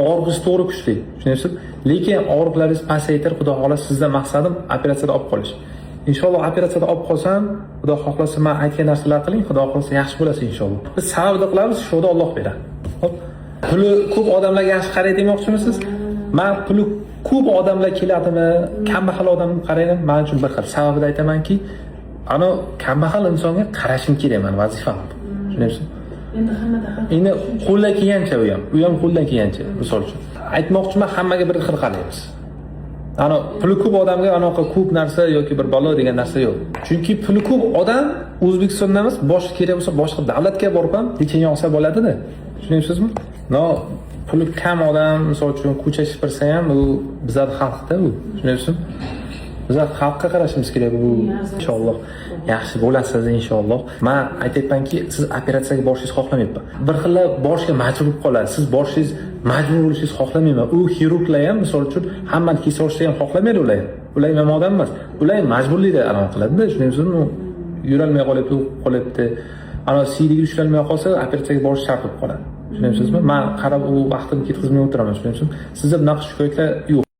Og'rig'ingiz to'g'ri kuchli, tushunyapsiz, lekin og'riqlaringiz pasaytirib, xudo xohlasa, sizdan maqsadim operatsiyada olib qolish. Inshaalloh, operatsiyada olib qolsam, xudo xohlasa, man aytgan narsalar qiling, xudo xohlasa, yaxshi bo'lasiz, inshaalloh. Biz sababni qilamiz, shunda Alloh beradi. Xo'p. Puli ko'p odamlarga yaxshi qaraydi demoqchimisiz? Man puli ko'p odamlar keladimi, kambag'al odam qaraydi, man uchun bir xil. Sababini aytamanki, ana kambag'al insonga qarashim kerak, mani vazifam. Tushunyapsizmi? Endi hammada ham Endi qo'ldan kelgancha u ham, u ham qo'ldan kelgancha, misol uchun. Aytmoqchiman, hammaga bir xil qaraymiz. Ana puli ko'p odamga anaqa ko'p narsa yoki bir balo degan narsa yo'q. Chunki puli ko'p odam O'zbekistonda emas, boshqa kerak bo'lsa boshqa davlatga borib ham лечение olsa bo'ladida. Tushunyapsizmi? Но, puli kam odam, misol uchun, ko'cha shipirsa ham, u bizlar xalqda u. Tushunyapsizmi? Bizlar xalqqa qarashimiz kerak bu, inshaalloh. Yaxshi bo'lasiz, inshaalloh. Men aytyapmanki, siz operatsiyaga borishingizni xohlamayapman. Bir xillar borishga majbur bo'lib qoladi. Siz borishingiz, majbur bo'lishingizni xohlamayman. U xirurglar ham, misol uchun, hammani kesib olishni ham xohlamaydi ular ham. Ular ham odam emas. Ular ham majburlikda anaqa qiladida, tushunyapsizmi? Yurolmay qolyapti, qolyapti. Ana siyligi ushlanmay qolsa, operatsiyaga borish shart bo'lib qoladi. Tushunyapsizmi? Men qarab u vaqtimni ketkazmay o'tiraman, tushunyapsizmi? Sizda bunaqa shikoyatlar yo'q.